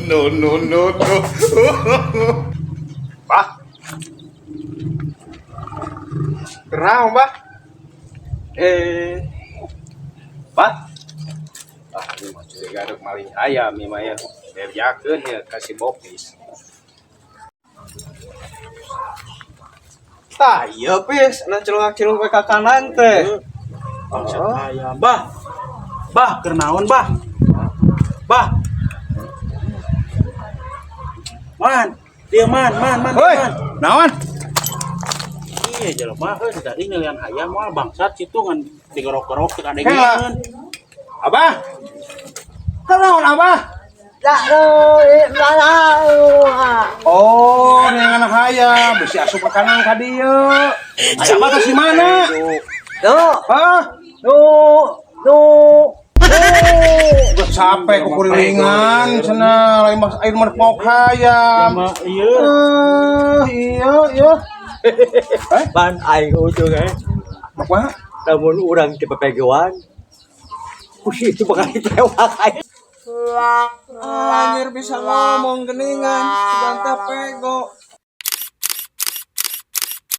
No, no, no, no. Bah. Kunaon, Bah? Eh. Bah. Ah, ini mah curiga rek maling ayam ieu mah ya. Bejakeun ya ka si Bopis. Tah, iya Pis, anu celungak-celung we ka kanan teh. Bangsat ayam. Bah. Bah, keur naon, Bah? Bah. Man, dia man, man, man, Hoi, man. Naon? Iya, jelema heuh tadi ngelian hayam moal bangsat situ ngan digerok-gerok teu Hela. kadengeun. Abah. Kunaon, Abah? Oh, neangan hayam, bisi asup ka kanan ka dieu. Aya Abah teh si mana? Hah? Geus capek kukurilingan cenah, lain mas air mah maok hayam. Mah ieu. Eh, iya. Ban aing ujung eh. Kumaha? Lamun urang ti pepegoan. Ku itu bakal ditewak aing. Anjir, bisa ngomong geningan, sugan teh pego.